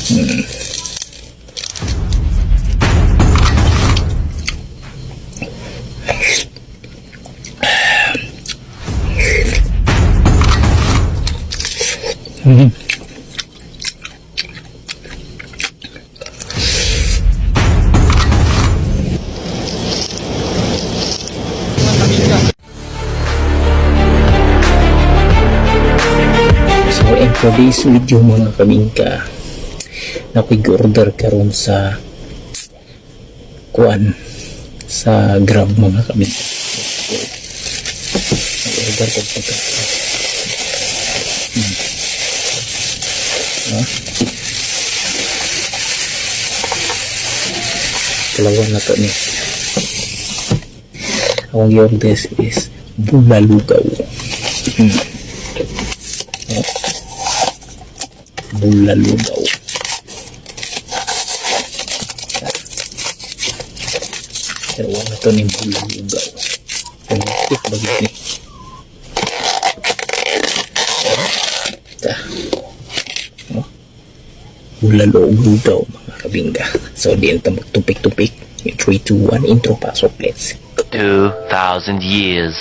So, in today's video, mga kabingka, nakoy order karon sa kuan, sa Grab, mga kabingka. Nag-order ko pagkain. No? Dalawa na to ni. Akong gi-order is bulalugaw. Bulalugaw. Dalawa na to ni bulalugaw. Pumikit ba ni? Ta. Oh. Bulalo-lugaw, mga kabingka. So di na magtupik-tupik. 3, 2, 1, intro, pasok. Let's 2,000 years